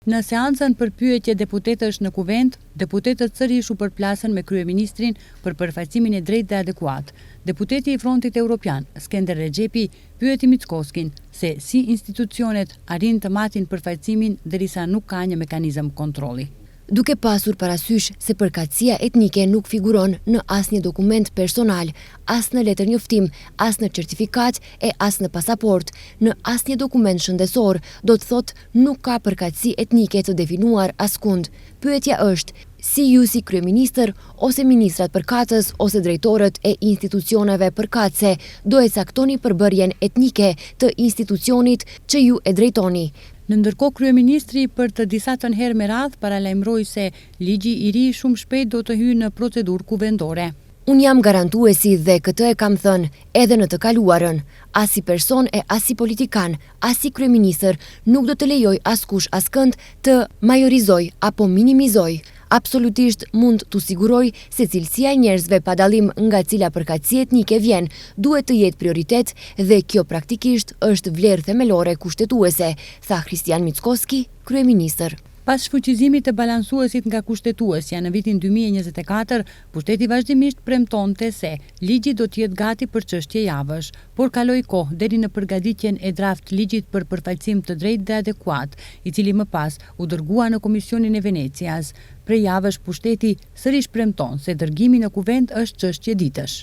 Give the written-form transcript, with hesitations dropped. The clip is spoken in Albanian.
Në seancën për pyetje deputetësh në Kuvend, deputetët sërish u përplasën me kryeministrin për përfaqësimin e drejtë dhe adekuat. Deputeti i Frontit Europian, Skender Rexhepi, pyeti Mickoskin se si institucionet arrijnë të matin përfaqësimin derisa nuk ka një mekanizëm kontrolli. Duke pasur parasysh se përkatësia etnike nuk figuron në asnjë dokument personal, as në letërnjoftim, as në certifikatë e as në pasaportë, në asnjë dokument shëndetësor, do të thotë nuk ka përkatësi etnike të definuar askund. Pyetja është, si ju si kryeministër ose ministrat përkatës ose drejtorët e institucioneve përkatëse do e caktoni përbërjen etnike të institucionit që ju e drejtoni? Në ndërkohë kryeministri për të disatën herë me radhë paralajmëroi se ligji i ri shumë shpejt do të hyjë në procedurë kuvendore. Unë jam garantuesi dhe këtë e kam thënë edhe në të kaluarën. As si person e as si politikan, as si kryeministër nuk do të lejoj askush askënd të majorizojë apo minimizojë. Absolutisht mund t'u siguroj se cilësia e njerëzve pa dallim nga cila përkatësi etnike vjen, duhet të jetë prioritet dhe kjo praktikisht është vlerë themelore kushtetuese, tha Hristijan Mickoski, kryeministër. Pas shfuqizimit të balancuesit nga kushtetuesja në vitin 2024, pushteti vazhdimisht premtonte se ligji do të jetë gati për çështje javësh, por kaloi kohë deri në përgatitjen e draft ligjit për përfaqësim të drejtë dhe adekuat, i cili më pas u dërgua në Komisionin e Venecias. Prej javësh pushteti sërish premton se dërgimi në kuvend është çështje ditësh.